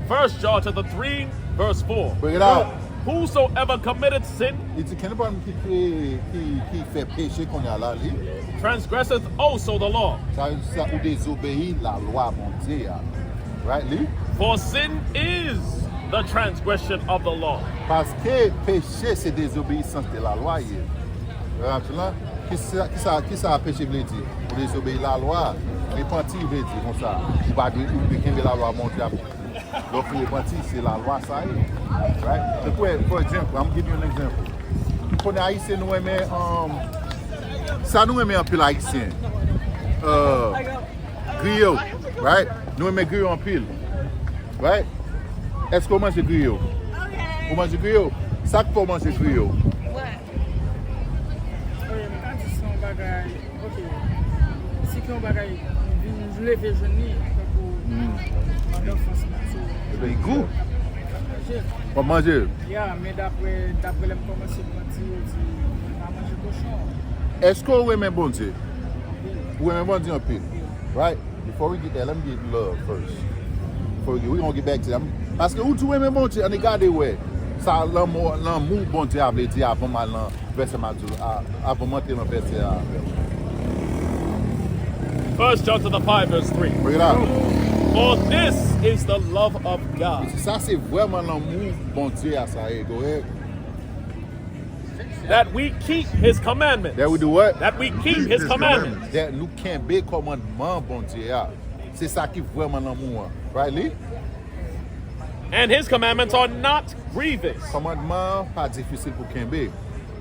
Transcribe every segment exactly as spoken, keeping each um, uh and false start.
First John chapter three, verse four. Bring it out. Whosoever committeth sin. Li di, kenenpòt moun ki, ki, ki, ki fè peche kounye a la, li. Transgresseth also the law. Sa, sa ou dezobeyi lalwa Bondye a. Right, li? For sin is the transgression of the law. Paske peche se dezobeyisans de lalwa ye. Right, la? Kisa, kisa, kisa peche vle di? Ou dezobeyi lalwa. Repanti vle di konsa. Ou pa dwe, ou dwe kenbe lalwa Bondye a. Donk, repanti, se lalwa sa ye. Right? Tankou, for example, I'm give you an example. Konnen Ayisyen, nou renmen, um, sa nou renmen anpil Ayisyen. Uh, griyo, right? Nou renmen griyo anpil. Right? Èske w manje griyo? Ou manje griyo? Sa k fè w manje griyo? Wi, m ka di se yon bagay, ok. Si gen yon bagay, m vin leve jwenn li, tankou, hmm, an anfans mwen, so, li gou. M ap manje l. W ap manje l? Ya, men daprè, daprè lè m kòmanse grandi, yo di, mwen pa manje kochon. Èske w renmen Bondye? Anpil. Ou renmen Bondye anpil? Anpil. Right? Before we get there, let me get love first. Before we get, we gonna get back to that. Paske ou di w renmen Bondye, ann gade wè. Sa lanmou, lanmou Bondye a vle di avan m al nan vèsè m ap di w, a, avan m antre nan vèsè a avè w. First John chapter five, verse three. Bring it out. For this is the love of God. Sa se vrèman lanmou Bondye a, sa ye, go ahead. That we keep his commandments. That we do what? That we keep his commandments. That nou kenbe kòmandman Bondye a. Se sa ki vrèman lanmou an. Right, li? And his commandments are not grievous. Kòmandman an pa difisil pou kenbe.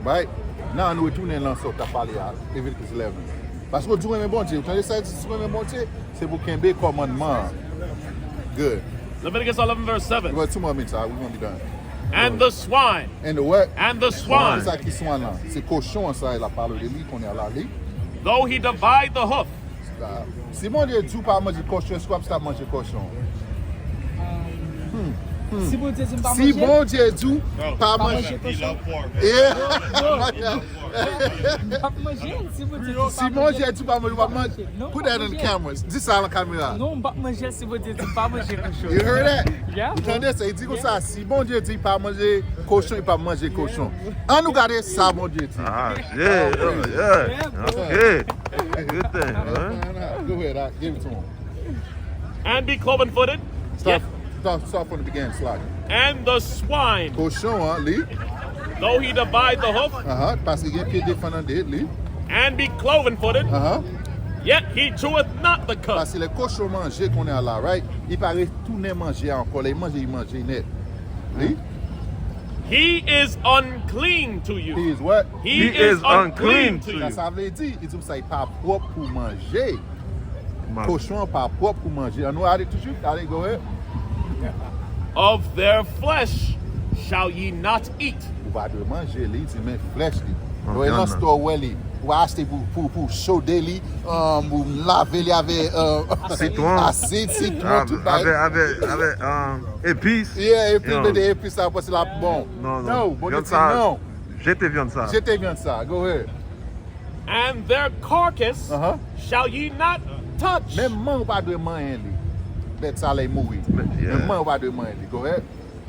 Right? Nan, nou retounen nan sa w t ap pale a, Leviticus eleven. Paske w di w renmen Bondye. Ou tande sa, di w renmen Bondye, se pou kenbe kòmandman an. Good. Leviticus eleven, verse seven. Well, two more minutes, uh, we gonna be done. And the swine. And the what? And the swine. Sa ki swan lan? Se kochon an sa, l ap pale de li kounye a la, li. Though he divide the hoof. Si Bondye di w pa manje kochon, èske w ap stop manje kochon? Hmm, hmm. Si Bondye di m pa manje, si Bondye di w pa manje kochon. Yeah. M p ap manje l si Bondye di m pa manje. Si Bondye di w pa manje, w ap manje. Put that in the cameras. Di sa nan kamera. Non, m p ap manje l si Bondye di m pa manje kochon. You heard that? Yeah, bro. Ou tande sa? Li di konsa, si Bondye di pa manje kochon, li p ap manje kochon. Ann nou gade sa Bondye di. Ah, yeah, oh, yeah. Ok. Good thing, man. Go ahead, I give it to him. And be cloven footed. Start, start, start from the beginning, slide. And the swine. Kochon an, li. Though he divide the hoof. Aha, paske gen pye defann an de, li. And be cloven footed. Aha. Yet he cheweth not the cud. Paske lè kochon manje kounye a la, right? Li pa retounen manje a ankò. Lè li manje, li manje nèt. Li. He is unclean to you. He is what? He is unclean to you. Sa, sa vle di, li di sa, li pa pwòp pou manje. Kochon an pa pwòp pou manje. Ann nou ale toujou. Ale, go ahead. Of their flesh shall ye not eat. Ou pa dwe manje li, di men flèch li. Lè w nan stò, ou wè li. Ou pa achte pou, pou, pou chode li, um, ou lave li avè, uh, asid, sitwon, tout bagay. Avè, avè, avè, um, epis. Yeah, epis, mete epis la, paske l ap bon. Non, non. Non, Bondye di non. Jete vyann sa. Jete vyann sa. Go ahead. And their carcass shall ye not touch. Menm man ou pa dwe manyen li. Bèt sa lè mouri. Menm man ou pa dwe manyen li. Go ahead.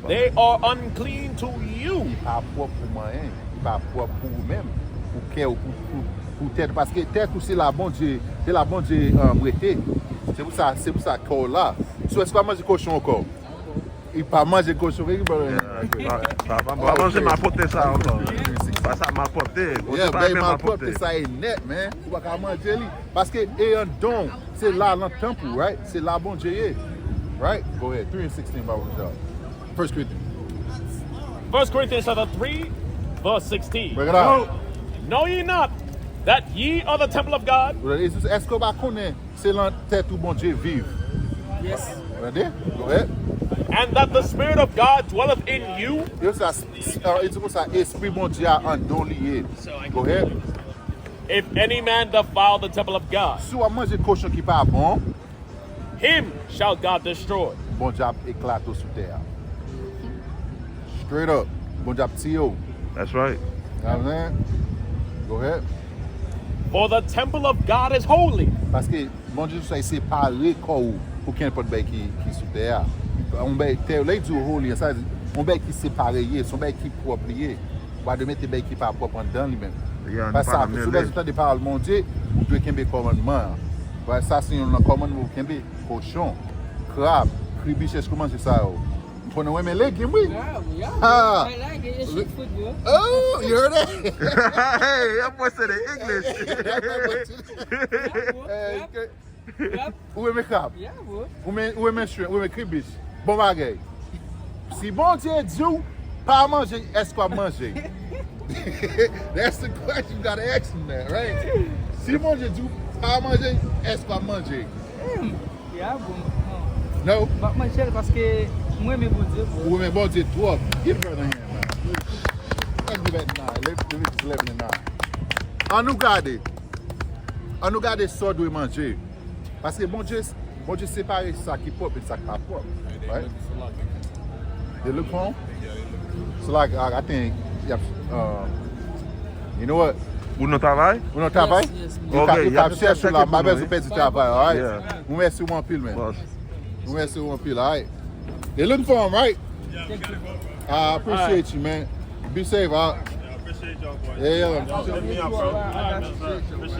They are unclean to you. Li pa pwòp pou manyen. Li pa pwòp pou ou menm. Pou kè ou, pou, pou, pou tèt ou. Paske tèt ou se la Bondye, se la Bondye, um, rete. Se pou sa, se pou sa kò w la. So, èske w pa manje kochon ankò? Li pa manje kochon, men ki bon. Pa, pa, pa manje malpwòpte sa ankò. Pa sa malpwòpte. Bondye pa renmen malpwòpte. Sa e nèt, men. Ou pa ka manje li. Paske e anndan w, se la nan tanp ou, right? Se la Bondye ye. Right? Go ahead. Three and sixteen, Bible. First Corinthians. First Corinthians chapter three, verse sixteen. Break it out. Know ye not that ye are the temple of God? Èske w pa konnen se lan tèt ou Bondye viv? Yes. Tande? Go ahead. And that the Spirit of God dwelleth in you? Yo sa, s-, s-, uh, li di konsa, Espri Bondye a anndan w li ye. Go ahead. If any man defile the temple of God, si w ap manje kochon ki pa bon, him shall God destroy. Bondye ap eklate w sou tè a. Straight up. Bondye ap tiye w. That's right. You know what I'm saying? Go ahead. For the temple of God is holy. Paske Bondye di sa, li separe kò ou. Pou kenpòt bagay ki, ki sou tè a. Yon bagay, tè, lè yo di w holy, sa vle di, yon bagay ki separe ye, se yon bagay ki pwòp li ye. Ou pa dwe mete bagay ki pa pwòp anndan li menm. Yeah, nou Paske pa sa, nan sou men. lè ou tande pawòl Bondye, ou dwe kenbe kòmandman an. Wè, sa se yon nan kòmandman ou kenbe. Kochon, krab, kribich, èske w manje sa yo? M konnen w renmen legim, wi. Krab, yeah. Ah. I like it. It's street food, bro. Oh, you heard that? Hey, that boy said it English. Yeah, bro. Hey, Krab, ke- krab. Ou renmen krab? Yeah, bro. Ou renmen, ou renmen shrimp, ou renmen kribich? Bon bagay. Si Bondye di w pa manje, èske w ap manje? That's the question you gotta ask him that, right? Si Bondye di w pa manje, èske w ap manje? Yeah, bro. No? M ap manje l paske mwen renmen Bondye, bro. Ou renmen Bondye twòp. Get brother here, man. Don't do that now. Let, let me just let me know. An nou gade. An nou gade sa w dwe manje. Paske Bondye, Bondye separe sa ki pwòp e sa ki pa pwòp. Right? They look for him? So like, I, I think, yep, uh, you know what? Ou nan travay? Ou nan travay? Yes, yes, Yo Ok, ka, yo y ka ap chèche w la, chèke m pa pou nou, bezwen pèdi travay, alright? Mwen mèsi w anpil, man. Boss. Mwen mèsi w anpil, alright? They looking for him, right? Thank you, bro. I appreciate you, man. Be safe, alright? Yeah, appreciate y'all, boys. Yeah, yeah. Y'all hit me up, bro. Yes, sir. Appreciate